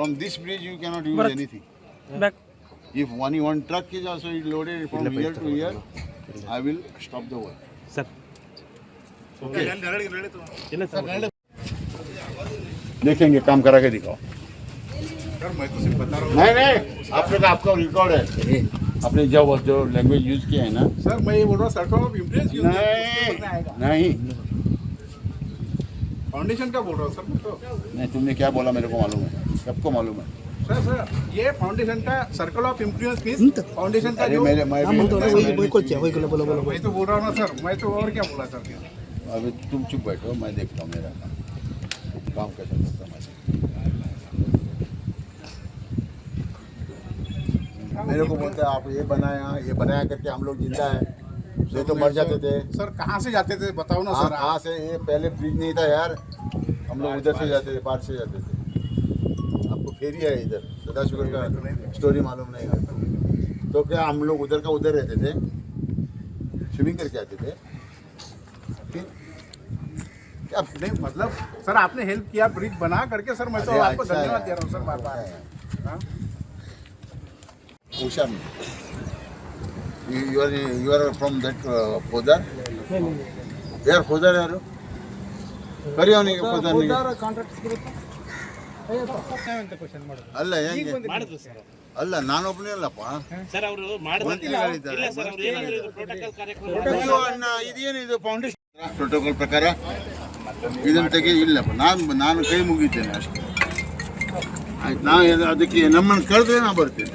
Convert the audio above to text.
From this bridge you cannot use anything. Back. If one truck is also loaded from here to here, I will stop the work. Sir. Okay. ಇಲ್ಲ sir. देखेंगे, काम करा K दिखाओ। Sir, मैं तो सिर्फ बता रहा हूँ। नहीं नहीं, आपने का आपका रिकॉर्ड है। आपने जब जो लैंग्वेज यूज किया है ना। सर, मैं ये बोल रहा हूँ, सर्कल ऑफ इन्फ्लुएंस यूज नहीं नहीं। फाउंडेशन का बोल रहा हूँ सर, मैं तो। नहीं, तुमने क्या बोला मेरे को मालूम है, सबको मालूम है। सर, सर, ये फाउंडेशन का circle of influence means foundation का अरे जो मेरे मैं भी बोलो बोलो। मैं तो बोल रहा हूँ ना सर, मैं तो और क्या बोला सर? अभी तुम चुप बैठो, मैं देखता हूँ मेरा काम, काम कैसा करता मैं। मेरे को बोलते हैं आप ये बनाया, ये बनाया करके हम लोग जिंदा है, नहीं तो मर जाते थे। सर, कहाँ से जाते थे, बताओ ना। हाँ, सर, आप कहाँ से? ये पहले ब्रिज नहीं था यार, हम लोग उधर से जाते थे, पार से जाते थे। आपको फेरी है इधर सदाशिवगढ़ का, स्टोरी मालूम नहीं आपको। तो क्या हम लोग उधर का उधर रहते थे, स्विमिंग करके आते थे फिर क्या? नहीं, मतलब सर, आपने हेल्प किया ब्रिज बना करके सर, मैं तो अरे आपको अच्छा धन्यवाद है। दे रहा हूँ सर, बार बार, हाँ? हुशार you are, you are from that Podar? ಯಾರು ಫೋದಾರ್? ಯಾರು ಕರಿ ಅವನಿಗೆ, ಫೋದಾರ್ನಿಗೆ. ಅಲ್ಲ, ಹೆಂಗೆ? ಮಾಡಿದ್ರು ಸರ್. ಅಲ್ಲ, ನಾನೊಬ್ಬನೇ ಅಲ್ಲಪ್ಪ. ಸರ್, ಅವರು ಮಾಡಿದ್ರು. ಮಂತ್ರಿಗಳಿದ್ದಾರೆ. ಇಲ್ಲ ಸರ್, ಅವರು ಏನಾದ್ರು ಇದು ಪ್ರೋಟೋಕಾಲ್ ಕಾರ್ಯಕ್ರಮ. ಅಯ್ಯೋ ಅಣ್ಣ, ಇದೇನು ಇದು? ಫೌಂಡೇಶನ್ ಪ್ರೋಟೋಕಾಲ್ ಪ್ರಕಾರ ಇದನ್ನ ತೆಗೆ. ಇಲ್ಲಪ್ಪ, ನಾನು ನಾನು ಕೈ ಮುಗಿತೇನೆ ಅಷ್ಟೇ. ಆಯ್ತು, ನಾವು ಅದಕ್ಕೆ ನಮ್ಮನ್ನು ಕರೆದ್ರೆ ನಾ ಬರ್ತೇನೆ.